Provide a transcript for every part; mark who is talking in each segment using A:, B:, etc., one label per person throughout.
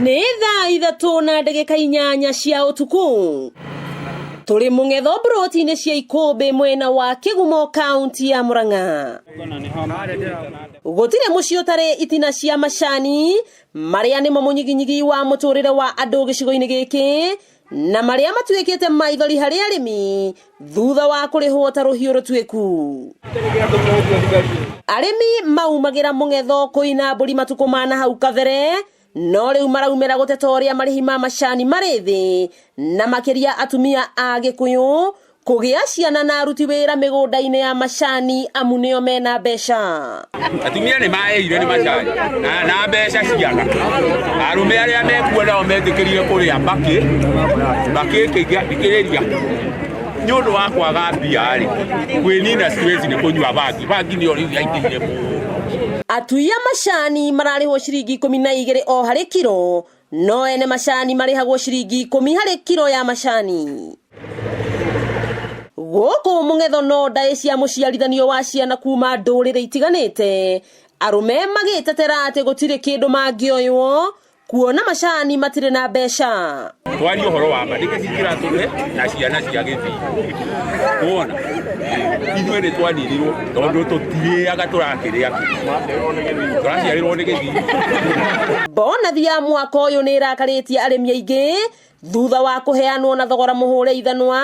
A: Nĩ thaa 3 na ndagĩka 8 cia ũtukũ. Tũrĩ mũng'etho mburoti-inĩ cia Ikũmbĩ mwena wa Kĩgumo kaunti ya Murang'a. Gũtirĩ mũciĩ ũtarĩ itina cia macani marĩa nĩmo mũnyiginyigi wa mũtũrĩre wa andũ gĩcigo-inĩ gĩkĩ na marĩa matuĩkĩte maithori harĩ arĩmi thutha wa kũrĩhwo ta rũhiũ rũtuĩku. Arĩmi maumagĩra mũng'etho kũina mbũri matukũ ma na hau kabere no rĩu maraumĩra gũteta ũrĩa marĩhi ma macani marĩ thĩ na makĩria atumia a Gĩkũyũ kũgĩa ciana na aruti wĩra mĩgũnda-inĩ ya macani amu nĩo mena mbeca.
B: Atumia nĩ maĩire nĩ macani na mbeca ciaga. Arũme arĩa mekuo nao metĩkĩrire kũrĩa mbakĩ mbakĩ ĩkĩrĩria nĩ ũndũ wa kwaga mbia rĩ, kwĩnina stress nĩ kũnyua bangi. Bangi nĩyo rĩu yaingĩhire mũno.
A: Atui a macani mararĩhwo ciringi 12 o harĩ kiro, no ene macani marĩhagwo ciringi 10 harĩ kiro ya macani. Gũkũ mũng'etho no ndaĩ cia mũciarithanio wa ciana kuma ndũrĩrĩ itiganĩte, arũme magĩtetera atĩ gũtirĩ kĩndũ mangĩoywo kuona macani matirĩ na mbeca.
B: Twarie ũhoro wa ma nĩkĩ kĩratũhe na ciana cia gĩthii kuona ithuĩ nĩ twanirirwo tondũ tũtirĩaga tũrakĩrĩa tũraciarĩrwo nĩ gĩthii.
A: Bonathi ya mwaka ũyũ nĩ ĩrakarĩtie arĩmi aingĩ thutha wa kũheanwo na thogora mũhũre ithanwa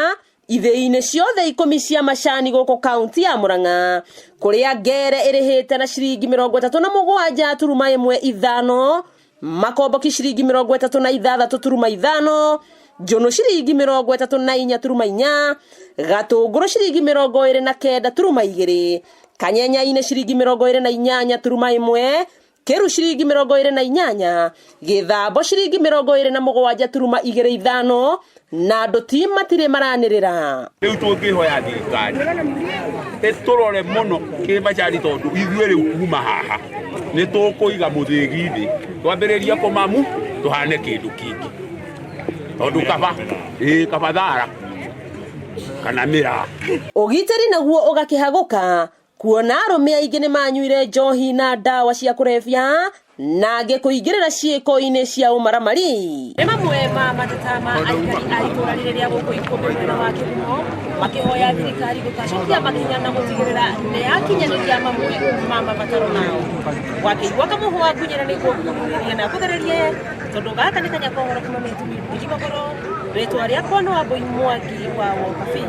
A: ithĩi-inĩ ciothe 10 cia macani gũkũ kaunti ya Murang'a kũrĩa ngere ĩrĩhĩte na ciringi 37 turuma ĩmwe ithano, makomboki ciringi 36 turuma ithano, njũnũ ciringi 34 turuma inya, gatũngũrũ ciringi 29 turuma igĩrĩ, kanyenya-inĩ ciringi 28 turuma ĩmwe, kĩru ciringi 28, gĩthambo ciringi 27 turuma igĩrĩ ithano, na andũ ti matirĩ maranĩrĩra.
B: Rĩu tũngĩhoya thirikari ĩtũrore mũno kĩmacani tondũ ithuĩ rĩu kuma haha nĩ tũkũiga mũthĩgi thĩ twambĩrĩrie kũmamu tũhane kĩndũ kĩngĩ tondũ kaba ĩĩ kaba thara kana mĩraa.
A: Ũgitĩri naguo ũgakĩhagũka kuona arũme aingĩ nĩ manyuire njohi na ndawa cia kũrebia na angĩ kũingĩrĩra ciĩko-inĩ cia ũmaramari. Nĩ mamwe ma mateta ma aikari a itũũra rĩrĩ rĩa gũkũ Ikũmbĩ mwena wa Kĩgumo makĩhoya thirikari gũtacokia makinya na gũtigĩrĩra nĩ yakinyanĩria mamwe ma mabataro mao. Wakĩigua kamũhwa ngunyĩra nĩguo ngũrurĩrie na ngũthererie tondũ gaka nĩ kanya ka ũhoro kuma Mĩtumi Njigogoro, rĩtwa rĩakwa nĩ Wambũi Mwangi wa Wokabi.